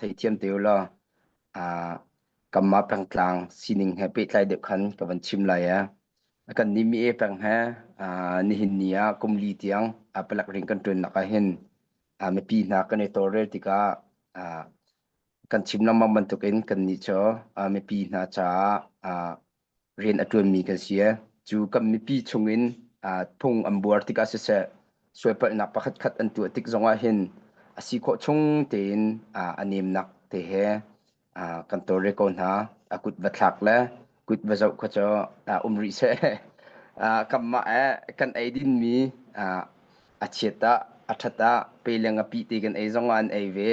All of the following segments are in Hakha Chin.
Theithiam te u law kanmah pengtlang sining he pehtlai deuh khan ka van chim lai. Kan nih mi e peng he nihin ni ah kum li tiang palek ring kan ṭuannak ah hin mipi hna kan i tawlrel tikah kan chim lengmang bantukin kannih cu mipi hna caah rian a ṭuanmi kan si. Cu kan mipi chungin phung an buar tikah siseh, sualpalhnak pakhatkhat an tuah tik zongah hin a si khawh chung tein a nemnak te he kan tawlre ko hna. A kut va thlak le kut va zoh kha cu um rih seh. Kanmah kan ei dinmi a chiat ah a ṭhat ah pe le ngapi te kan ei zongah an ei ve.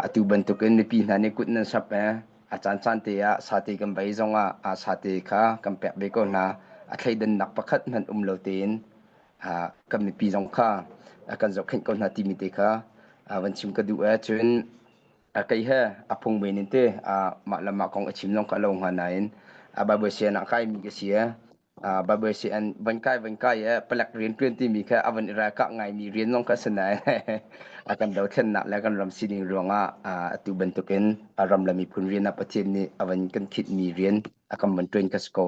Atu bantukin mipi hna nih kut nan sap a caancaan te ah sate kan bei zongah sate kha kan pek ve ko hna. A thleidannak pakhat hmanh um lo tein kan mipi zong kha kan zohkhenh ko hna timi te kha van chim ka duh. Cun kei he a phung men in te mah le mah kong a chim zong kha a lo hnga nain Bible sian ah kaimi ka si. Bible si an van kai van kai i palek rian ṭuan timi kha a van i ralkah ngaimi rian zong kha a si nain a kan dothlennak le kan ram sining ruangah atu bantukin a ram le miphun rian ah Pathian nih a van kan khitmi rian a kan van ṭuan kha si ko.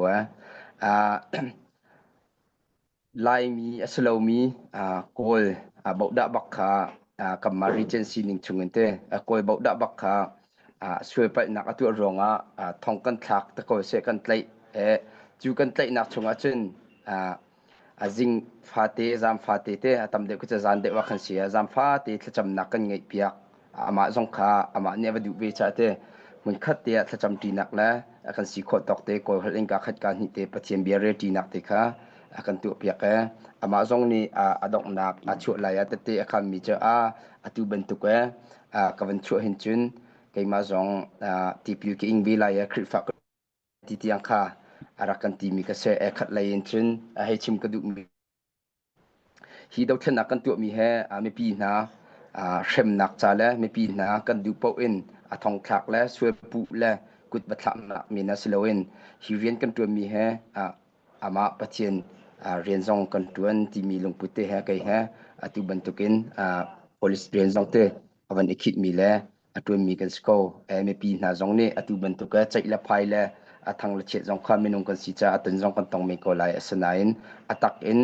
Laimi a si lomi Kawl bohdah bak kha kanmah regency ning chungin te Kawl bohdah bak kha sualpalhnak a tuah ruangah thong kan thlak te ko seh kan tlaih. Cu kan tlaihnak chungah cun a zing fate zam fate te a tam deuh khi cu zan deuh ah khan si a zam fate thlacamnak kan ngeih piak. Amah zong kha amah nih a va duh ve caah te hmunkhat te ah thlacam ṭinak le a kan si khawh tawk te Kawl holh in ka khat ka hnih te Pathian bia rel ṭinak te kha a kan tuahpiak e. Amah zong nih a donghnak a chuah lai ah tette a khammi cu a atu bantuk e ka van chuah hin cun keimah zong tipil ka ing ve lai e Khrihfa ti tiang kha a rak kan timi ka si. E khat lei in cun hei chim ka duhmi hi dothlennak kan tuahmi he mipi hna hremnak ca le mipi hna kan duh paoh in a thongthlak le sualpuh le kut va thlaknak men ah si loin hi rian kan ṭuanmi he amah Pathian rian zong kan ṭuan timi lungput te he kei he atu bantukin police rian zong te a van i khitmi le a ṭuanmi kan si ko. Mipi hna zong nih atu bantuk ceih le phai le a thang le chiat zong kha minung kan si caah a ton zong kan tong men ko lai. Asinain a tak in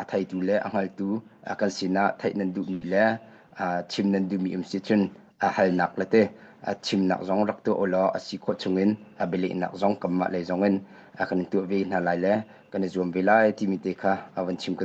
a theitu le a hngaltu kan sinah theih nan duhmi le chim nan duhmi um si cun a halnak le te chimnak zong rak tuah u law a si khawh chungin a bialehnak zong kanmah lei zong in kan tuah ve hna lai le kan i zuam ve lai timi te kha a van chim ka.